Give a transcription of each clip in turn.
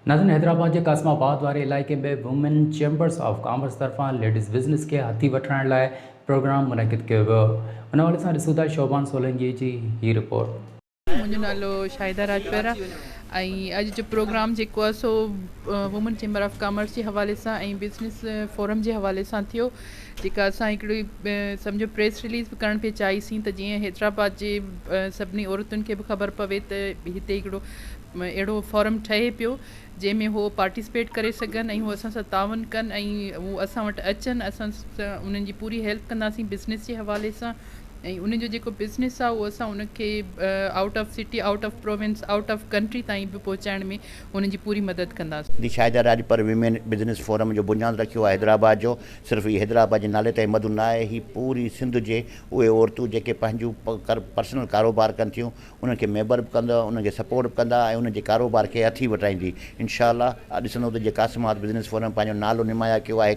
ناظرين حيدرآباد جي قاسم آباد واري علائقي ۾ وومين چيمبرز آف ڪامرس طرفان ليڊيز بزنس کي هٿي وٺرائڻ لاء پروگرام منعقد ڪيو ويو ان حوالي سان ڏسون ٿا شعبان سولنگي جي هي رپورٽ. منهنجو نالو شاهده راڄپر آهي ۽ اڄ جو پروگرام جيڪو آهي سو وومن چيمبر آف ڪامرس جي حوالي سان ۽ بزنس فورم جي حوالي سان ٿيو جيڪا اسان هڪڙي سمجهو پريس رليز به ڪرڻ پئي چاهيسين ته جيئن حيدرآباد جي سڀني عورتن کي به خبر پوي ته هتي هڪڙو اهڙو فورم ٺهي پيو جنهن ۾ هو پارٽيسپيٽ ڪري سگهن ۽ هو اسان سان تعاون ڪن ۽ هو اسان وٽ اچن اسان سان انهن جي پوري هيلپ ڪنداسين بزنس جي حوالي سان ۽ انهن جو جيڪو بزنس آهي اهو اسان ان کي out of city out of province out of country تائين به پهچائڻ ۾ انهن جي پوري مدد ڪنداسين. The Shahida Rajpar women business forum جو بنياد رکيو آهي حيدرآباد جو صرف هي حيدرآباد جي نالي تائين محدود نه آهي هي پوري سنڌ جي اهي عورتون جيڪي پنهنجون پرسنل ڪاروبار ڪن ٿيون انهن کي ميمبر به ڪندا انهن کي سپورٽ به ڪندا ۽ انهن جي ڪاروبار کي هٿي وٺرائيندي انشاء الله ڏسندو ته جيئن قاسم آباد بزنس فورم پنهنجو نالو نمايان ڪيو آهي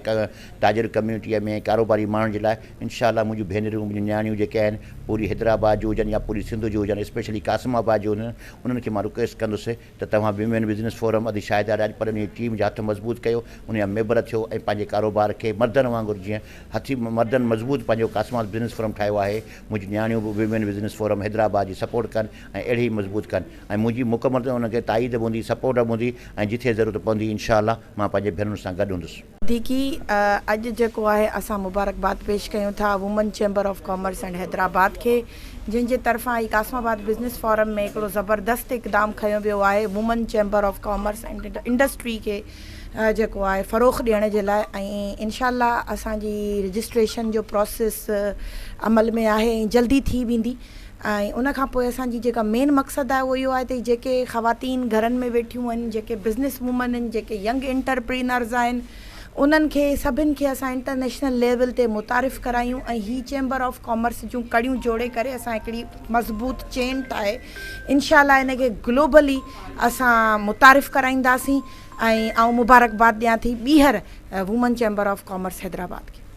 تاجر ڪميونٽيء ۾ ڪاروباري ماڻهن جي لاء انشاء الله منهنجون ڀينرون منهنجون نياڻيون جيڪي آهن پوري حيدرآباد جون هجن يا پوري سنڌ جون هجن اسپيشلي قاسم آباد جون هجن انهن کي مان رڪويسٽ ڪندس ته توهان ويمين بزنس فورم ادي شاهده راڄپر انهيء ٽيم جا هٿ مضبوط ڪيو، انهيء جا ميمبر ٿيو ۽ پنهنجي ڪاروبار کي مردن وانگر جيئن هٿي مردن مضبوط پنهنجو قاسم آباد بزنس فورم ٺاهيو آهي، منهنجون نياڻيون به ويمين بزنس فورم حيدرآباد جي سپورٽ ڪن ۽ اهڙي ئي مضبوط ڪن ۽ منهنجي مڪمل طرح انهن کي تائيد به هوندي سپورٽ به هوندي ۽ جٿي ضرورت پوندي انشاء الله مان پنهنجي ڀينرن سان گڏ هوندس. وڌيڪي اڄ جيڪو آهي اسان مبارڪباد پيش ڪيون ٿا women chamber of commerce and Hyderabad کي جنهن جي طرفان هي قاسم آباد بزنس فورم ۾ هڪڙو زبردست اقدام کنيو ويو آهي women chamber of commerce and industry کي جيڪو آهي فروغ ڏيڻ جي لاء ۽ انشاء الله اسان جي رجسٽريشن جو پروسيس عمل ۾ آهي ۽ جلدي ٿي ويندي ۽ ان کان پوء اسان جي جيڪا مين مقصد آهي اهو اهو آهي ته جيڪي خواتين گهرن ۾ ويٺيون آهن جيڪي بزنس وومن آهن جيڪي ينگ انٽرپرينرز آهن انهن کي سڀن کي اسان انٽرنيشنل ليول تي متعارف ڪرايون ۽ هي چيمبر آف ڪامرس جون ڪڙيون جوڙي ڪري اسان هڪڙي مضبوط چين ٺاهي انشاء الله ان کي گلوبلي اسان متعارف ڪرائينداسين ۽ آئون مبارڪباد ڏيان ٿي ٻيهر women chamber of commerce Hyderabad کي.